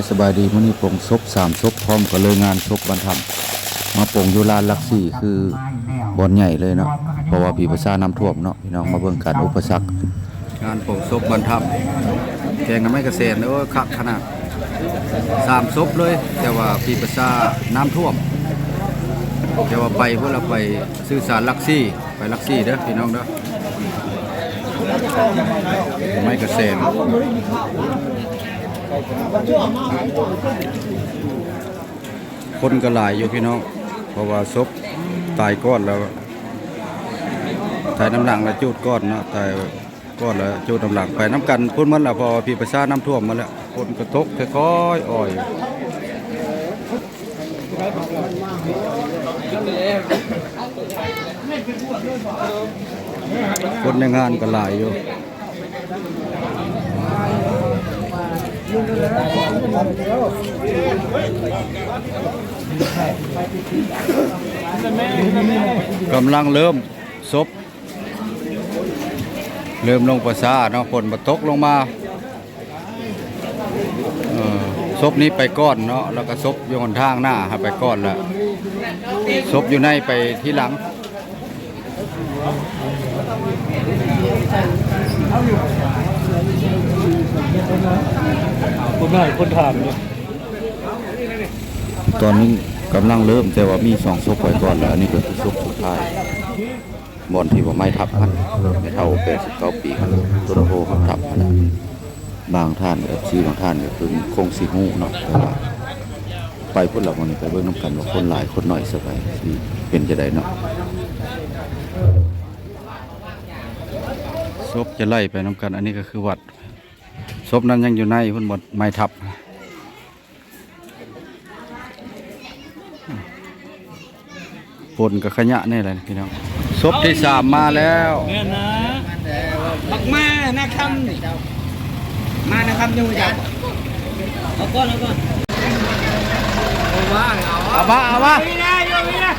ສະບາຍດີ ມື້ນີ້ປົງສົບສາມສົບ ພ້ອມກັນເລີຍ ງານສົບບ້ານຖ້ຳ ມາປົງຢູ່ລານຫຼັກສີ່ ຄືບ່ອນໃຫຍ່ເລີຍເນາະ ເພາະວ່າຜີພາສານ້ຳຖ້ວມເນາະ ພີ່ນ້ອງມາເບິ່ງການອຸປະສັກ ງານປົງສົບບ້ານຖ້ຳ ແຂວງນາໄມ້ກະແສນ ໂອ້ຍ ຄັກຂະໜາດ ສາມສົບເລີຍ ແຕ່ວ່າຜີພາສານ້ຳຖ້ວມ ແຕ່ວ່າໄປພຸ້ນລະ ໄປສື່ສານຫຼັກສີ່ ໄປຫຼັກສີ່ເດີພີ່ນ້ອງເດີ ໄມ້ກະແສນ ຄົນກໍຫຼາຍຢູ່ພີ່ນ້ອງ ເພາະວ່າສົບຕາຍກ່ອນແລ້ວ ຕາຍນຳຫຼັງແລ້ວຈູດກ່ອນເນາະ ຕາຍກ່ອນແລ້ວຈູດນຳຫຼັງ ໄປນຳກັນພຸ້ນໝົດແລ້ວ ເພາະວ່າຜີພາສານ້ຳຖ້ວມໝົດແລ້ວ ຝົນກໍຕົກຄ່ອຍໆ ອ່ອຍ. ຄົນໃນງານກໍຫຼາຍຢູ່ ກຳລັງເລີ່ມສົບ ເລີ່ມລົງປະສາເນາະ ຝົນບໍ່ຕົກລົງມາ. ເອີ ສົບນີ້ໄປກ່ອນເນາະ ແລ້ວກໍສົບຢູ່ຫົນທາງໜ້າໃຫ້ໄປກ່ອນ ແລ້ວສົບຢູ່ໃນໄປທີຫຼັງ ຄົນຫຼາຍຄົນຖາມຢູ່ ຕອນນີ້ກຳລັງເລີ່ມ ແຕ່ວ່າມີສອງສົບໄປກ່ອນ ແລ້ວອັນນີ້ກໍຄືສົບສຸດທ້າຍ. ບ່ອນທີ່ວ່າໄມ້ທັບຫັ້ນ ແມ່ເຖົ້າແປດສິບເກົ້າປີ ຕົ້ນໂພຮັບທັບຫັ້ນແຫຼະ ບາງທ່ານ ເອັຟຊີ ບາງທ່ານກໍຄືຄົງຊິຮູ້ເນາະ ແຕ່ວ່າໄປພຸ້ນລະ ມື້ນີ້ໄປເບິ່ງນຳກັນວ່າຄົນຫຼາຍຄົນໜ້ອຍສ່ຳໃດ ຊິເປັນຈັ່ງໃດເນາະ ສົບຈະໄລ່ໄປນຳກັນ ອັນນີ້ກໍຄືວັດ ສົບນັ້ນຍັງຢູ່ໃນພຸ້ນ ບ່ອນໄມ້ທັບ. ຝົນກໍຂະຍະແນ່ແຫຼະພີ່ນ້ອງ ສົບທີສາມມາແລ້ວ ແມ່ນນະ ບັກມານາຄຳນີ້ ມານາຄຳຢູ່ຈ້ະ ເອົາກ່ອນ ເອົາກ່ອນ ເອົາມາ ເອົາມາ ຢູ່ນີ້ນະ ຢູ່ນີ້ນະ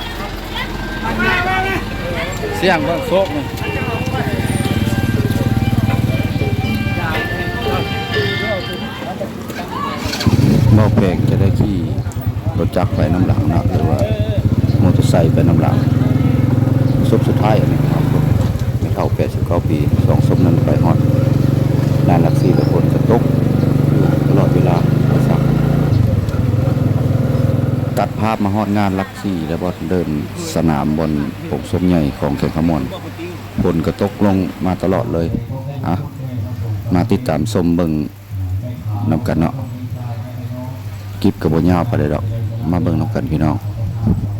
ມາ ມາ ມາ ສຽງເບິ່ງໂຊກນີ້. ເວົ້າແພງຈະໄດ້ຂີ່ລົດຈັກໄປນຳຫຼັງເນາະ ຫຼືວ່າມໍເຕີໄຊໄປນຳຫຼັງ. ສົບສຸດທ້າຍອັນນີ້ ແມ່ເຖົ້າແປດສິບເກົ້າປີ ສອງສົບນັ້ນໄປຮອດງານຫຼັກສີ່ ແລ້ວຝົນກໍຕົກຢູ່ຕະຫຼອດເວລາ. ຕັດພາບມາຮອດງານຫຼັກສີ່ແລ້ວ ບ່ອນເດີນສະໜາມ ບ່ອນປົງສົບໃຫຍ່ຂອງແຂວງຄຳມ່ວນ ຝົນກໍຕົກລົງມາຕະຫຼອດເລີຍ. ອ່ະ ມາຕິດຕາມຊົມເບິ່ງ ນຳກັນເນາະ ຄລິບກໍບໍ່ຍາວປານໃດດອກ ມາເບິ່ງນຳກັນພີ່ນ້ອງ.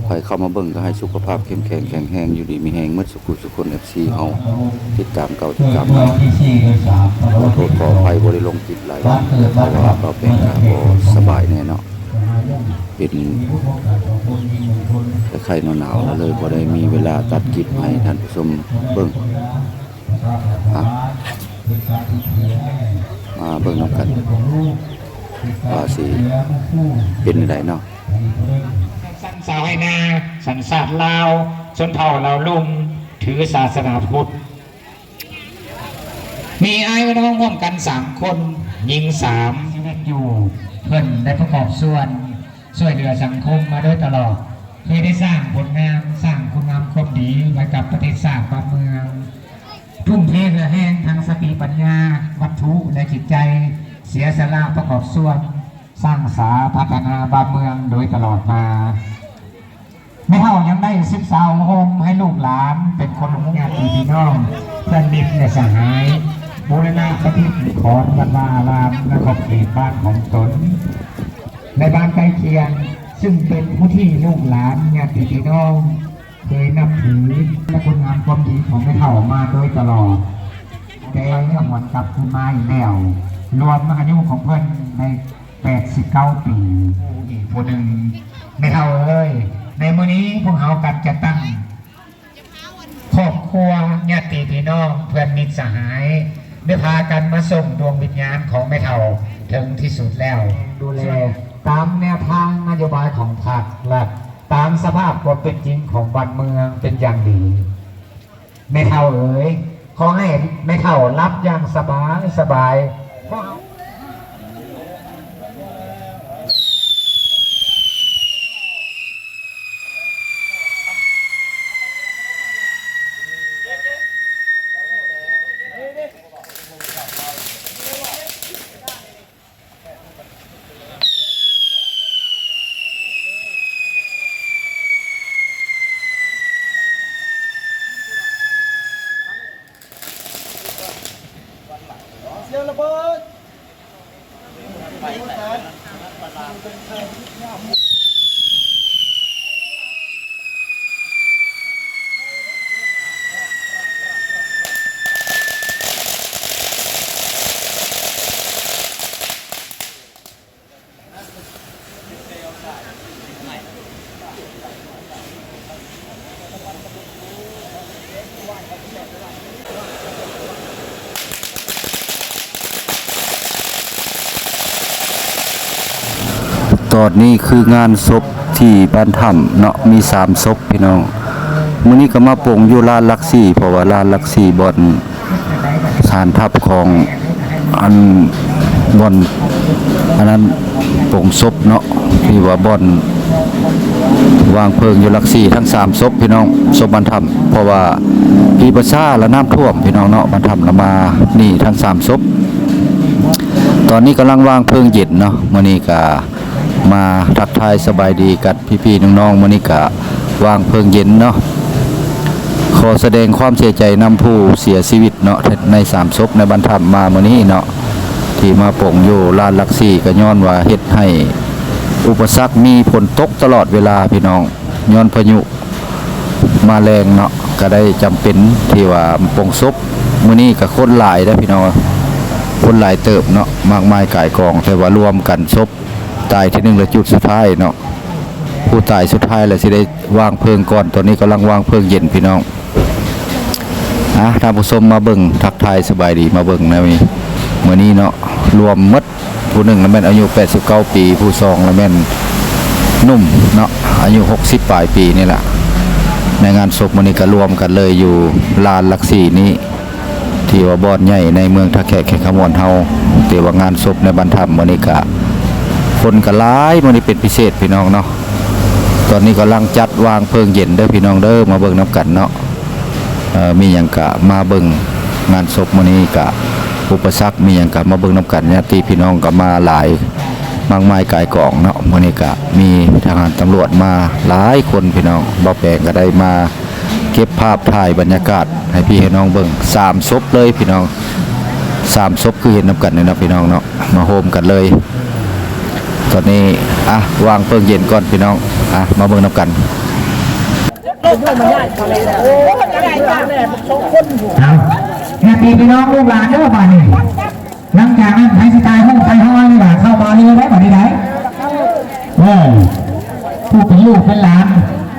ໃຜເຂົ້າມາເບິ່ງກໍໃຫ້ສຸຂະພາບເຂັ້ມແຂງແຂງແຮງ ຢູ່ດີມີແຮງໝົດສູ່ຜູ້ສູ່ຄົນ ເອັຟຊີ ເຮົາ ຕິດຕາມເກົ່າຕິດຕາມໃໝ່. ຂໍໂທດຂໍອະໄພບໍ່ໄດ້ລົງຄລິບຫຼາຍວັນ ເພາະວ່າເບົາແປງກໍບໍ່ສະບາຍແນ່ເນາະ ເປັນໄຂ້ໜາວໆ ກໍເລີຍບໍ່ໄດ້ມີເວລາຕັດຄລິບໃຫ້ທ່ານຜູ້ຊົມເບິ່ງ. ອ່ະ ມາເບິ່ງນຳກັນວ່າຊິເປັນຈັ່ງໃດເນາະ. ສັນຊາວໄຮ່ນາ ສັນຊາດລາວ ຊົນເຜົ່າລາວລຸ່ມ ຖືສາສະໜາພຸດ ມີອ້າຍນ້ອງຮ່ວມກັນສາມຄົນ ຍິງສາມ ຊີວິດຢູ່ ເພິ່ນໄດ້ປະກອບສ່ວນ ຊ່ວຍເຫຼືອສັງຄົມມາໂດຍຕະຫຼອດ ເຄີຍໄດ້ສ້າງຜົນງາມ ສ້າງຄຸນງາມຄວາມດີໃຫ້ກັບປະເທດຊາດບ້ານເມືອງ, ທຸ່ມເທເຫື່ອແຮງທາງສະຕິປັນຍາ, ວັດຖຸ ແລະ ຈິດໃຈ, ເສຍສະຫຼະປະກອບສ່ວນສ້າງສາພັດທະນາບ້ານເມືອງໂດຍຕະຫຼອດມາ. ແມ່ເຖົ້າຍັງໄດ້ສຶກສາອົບຮົມໃຫ້ລູກຫຼານເປັນຄົນຮູ້ ຍາດຕິພີ່ນ້ອງ ເພື່ອນມິດ ແລະ ສະຫາຍ ບູລະນະປະຕິດຂອງວັດວາອາລາມ ແລະ ຂອບເຂດບ້ານຂອງຕົນ ແລະ ບ້ານໃກ້ຄຽງ ຊຶ່ງເປັນຜູ້ທີ່ລູກຫຼານ ຍາດຕິພີ່ນ້ອງເຄີຍນັບຖື ແລະ ຄຸນງາມຄວາມດີຂອງແມ່ເຖົ້າມາໂດຍຕະຫຼອດ ແຕ່ຍັງຫວນກັບຄືນມາອີກແລ້ວ ລວມອາຍຸຂອງເພິ່ນໃນ ແປດສິບເກົ້າປີ ອີກຜູ້ໜຶ່ງ. ແມ່ເຖົ້າເອີຍ, ໃນມື້ນີ້ພວກເຮົາກໍຈະຕັ້ງຄອບຄົວ, ຍາດຕິພີ່ນ້ອງ, ເພື່ອນມິດສະຫາຍ ໄດ້ພາກັນມາສົ່ງດວງວິນຍານຂອງແມ່ເຖົ້າເຖິງທີ່ສຸດແລ້ວ ດູແລຕາມແນວທາງນະໂຍບາຍຂອງພັກ ແລະ ຕາມສະພາບຄວາມເປັນຈິງຂອງບ້ານເມືອງເປັນຢ່າງດີ. ແມ່ເຖົ້າເອີຍ, ຂໍໃຫ້ແມ່ເຖົ້າຫຼັບຢ່າງສະບາຍສະບາຍ. ພວກເຮົາ ຕອນນີ້ຄືງານສົບທີ່ບ້ານຖ້ຳເນາະ ມີສາມສົບພີ່ນ້ອງ. ມື້ນີ້ກໍມາປົງຢູ່ລານຫຼັກສີ່ ເພາະວ່າລານຫຼັກສີ່ບ່ອນ ສານທັບຂອງອັນ ບ່ອນອັນນັ້ນ ໂປງສົບເນາະ ທີ່ວ່າບ່ອນວາງເພີງຢູ່ຫຼັກສີ່ ທັງສາມສົບພີ່ນ້ອງ ສົບບ້ານຖ້ຳ ເພາະວ່າຜີປາສາດລະນ້ຳຖ້ວມພີ່ນ້ອງເນາະ ບ້ານຖ້ຳລະມານີ້ທັງສາມສົບ. ຕອນນີ້ກຳລັງວາງເພີງເຢັນເນາະ ມື້ນີ້ກະ ມາທັກທາຍສະບາຍດີກັບພີ່ໆນ້ອງໆ ມື້ນີ້ກະວາງເພີງເຢັນເນາະ. ຂໍສະແດງຄວາມເສຍໃຈນຳຜູ້ເສຍຊີວິດເນາະ ໃນສາມສົບໃນບ້ານຖ້ຳມາມື້ນີ້ເນາະ ທີ່ມາປົງຢູ່ລານຫຼັກສີ່ ກະຍ້ອນວ່າເຮັດໃຫ້ອຸປະສັກມີຝົນຕົກຕະຫຼອດເວລາພີ່ນ້ອງ ຍ້ອນພາຍຸມາແລງເນາະ ກະໄດ້ຈຳເປັນທີ່ວ່າປົງສົບ. ມື້ນີ້ກະຄົນຫຼາຍເດ້ພີ່ນ້ອງ ຄົນຫຼາຍເຕີບເນາະ ມາກມາຍກາຍກອງ ແຕ່ວ່າລວມກັນສົບ ຕາຍທີໜຶ່ງ ແລະ ຈຸດສຸດທ້າຍເນາະ ຜູ້ຕາຍສຸດທ້າຍ ແລະ ຊິໄດ້ວາງເພີງກ່ອນ. ຕອນນີ້ກຳລັງວາງເພີງເຢັນພີ່ນ້ອງ. ອ່ະ ທ່ານຜູ້ຊົມມາເບິ່ງ ທັກທາຍສະບາຍດີ ມາເບິ່ງໃນມື້ນີ້ເນາະ ລວມໝົດ ຜູ້ໜຶ່ງລະແມ່ນອາຍຸແປດສິບເກົ້າປີ ຜູ້ສອງລະແມ່ນໜຸ່ມເນາະ ອາຍຸຫົກສິບປາຍປີນີ້ລະ. ໃນງານສົບມື້ນີ້ກະລວມກັນເລີຍ ຢູ່ລານຫຼັກສີ່ນີ້ ທີ່ວ່າບ່ອນໃຫຍ່ໃນເມືອງທ່າແຂກແຂວງຄຳມ່ວນເຮົາ ແຕ່ວ່າງານສົບໃນບ້ານຖ້ຳມື້ນີ້ກະຄົນກະຫຼາຍມື້ນີ້ເປັນພິເສດພີ່ນ້ອງເນາະ. ຕອນນີ້ກຳລັງຈັດວາງເພີງເຢັນເດີພີ່ນ້ອງເດີ ມາເບິ່ງນຳກັນເນາະ. ເອີ ມີຫຍັງກະມາເບິ່ງງານສົບມື້ນີ້ກະ ອຸປະສັກມີຫຍັງກະມາເບິ່ງນຳກັນ ຍາດຕິພີ່ນ້ອງກະມາຫຼາຍ ມາກມາຍກາຍກອງເນາະ. ມື້ນີ້ກະມີທະຫານຕຳຫຼວດມາຫຼາຍຄົນພີ່ນ້ອງ ບ່າວແປງກະໄດ້ມາ ເກັບພາບຖ່າຍບັນຍາກາດໃຫ້ພີ່ໃຫ້ນ້ອງເບິ່ງ ສາມສົບເລີຍພີ່ນ້ອງ ສາມສົບຄືເຫັນນຳກັນນີ້ເນາະພີ່ນ້ອງເນາະ ມາໂຮມກັນເລີຍ. ຕອນນີ້ ອ່ະ ວາງເພີງເຢັນກ່ອນພີ່ນ້ອງ ອ່ະ ມາເບິ່ງນຳກັນ. ເອົາ ຍາດຕິພີ່ນ້ອງລູກຫຼານເດີບາດນີ້. ຫຼັງຈາກນັ້ນໃຜຊິຖ່າຍຮູບຖ່າຍຮອຍນີ້ລະ ເຂົ້າມາເລີຍໄດ໋ບາດນີ້ໄດ໋. ເອີ ຜູ້ເປັນລູກເປັນຫຼານ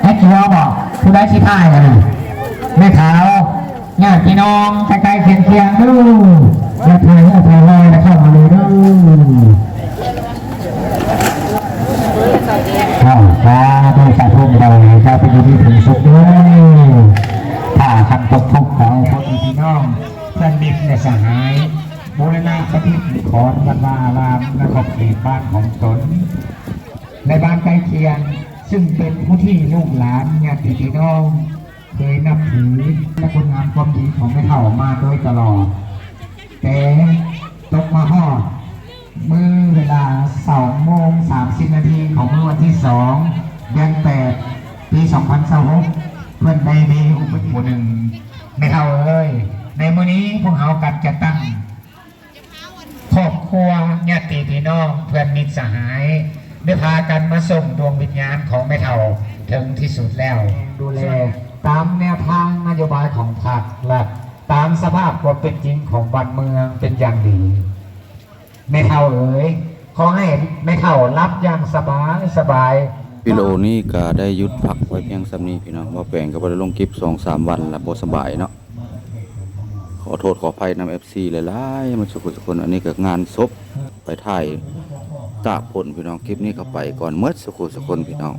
ໃຫ້ເຈົ້າບອກ ຜູ້ໃດຊິຖ່າຍຫັ້ນນະ ແມ່ເຖົ້າ ຍາດພີ່ນ້ອງໃກ້ໆຄຽງໆເດີ ຢາກຖ່າຍຮູບຖ່າຍຮອຍລະເຂົ້າມາເລີຍເດີ. ເອົາ ສາທຸ ສາທຸ ເຈົ້າເປັນຢູ່ດີເປັນສຸກເດີ ຖ້າຄັນຕົກທຸກຂອງພໍ່ແມ່ພີ່ນ້ອງ ເພື່ອນມິດ ແລະ ສະຫາຍ ບູລະນະປະດິດຂອງວັດວາອາຣາມ ແລະ ຂອບເຂດບ້ານຂອງຕົນ ແລະ ບ້ານໃກ້ຄຽງ ຊຶ່ງເປັນຜູ້ທີ່ລູກຫຼານ ຍາດຕິພີ່ນ້ອງ ເຄີຍນັບຖື ແລະ ຄຸນງາມຄວາມດີຂອງແມ່ເຖົ້າມາໂດຍຕະຫຼອດ ແຕ່ຕົກມາຮອດ ມື້ເວລາສອງໂມງສາມສິບນາທີຂອງມື້ວັນທີສອງ ເດືອນແປດ ປີສອງພັນຊາວຫົກ ເພິ່ນໄດ້ມີອຸປະຕິເຫດຜູ້ໜຶ່ງ. ແມ່ເຖົ້າເອີຍ ໃນມື້ນີ້ພວກເຮົາກໍຈະຕັ້ງຄອບຄົວ ຍາດຕິພີ່ນ້ອງ ເພື່ອນມິດສະຫາຍ ໄດ້ພາກັນມາສົ່ງດວງວິນຍານຂອງແມ່ເຖົ້າເຖິງທີ່ສຸດແລ້ວ ດູແລຕາມແນວທາງນະໂຍບາຍຂອງພັກ ແລະ ຕາມສະພາບຄວາມເປັນຈິງຂອງບ້ານເມືອງເປັນຢ່າງດີ. ແມ່ເຖົ້າເອີຍ ຂໍໃຫ້ແມ່ເຖົ້າຫຼັບຢ່າງສະບາຍສະບາຍ. ວິດີໂອນີ້ກະໄດ້ຢຸດພັກໄວ້ພຽງສ່ຳນີ້ພີ່ນ້ອງ ບ່າວແປງກະບໍ່ໄດ້ລົງຄລິບສອງສາມວັນລະ ບໍ່ສະບາຍເນາະ. ຂໍໂທດຂໍອະໄພນຳເອັຟຊີຫຼາຍໆ ໝົດສູ່ຜູ້ສູ່ຄົນ. ອັນນີ້ກະງານສົບ ໄປຖ່າຍຕາກຝົນພີ່ນ້ອງ. ຄລິບນີ້ກະໄປກ່ອນ ໝົດສູ່ຜູ້ສູ່ຄົນພີ່ນ້ອງ.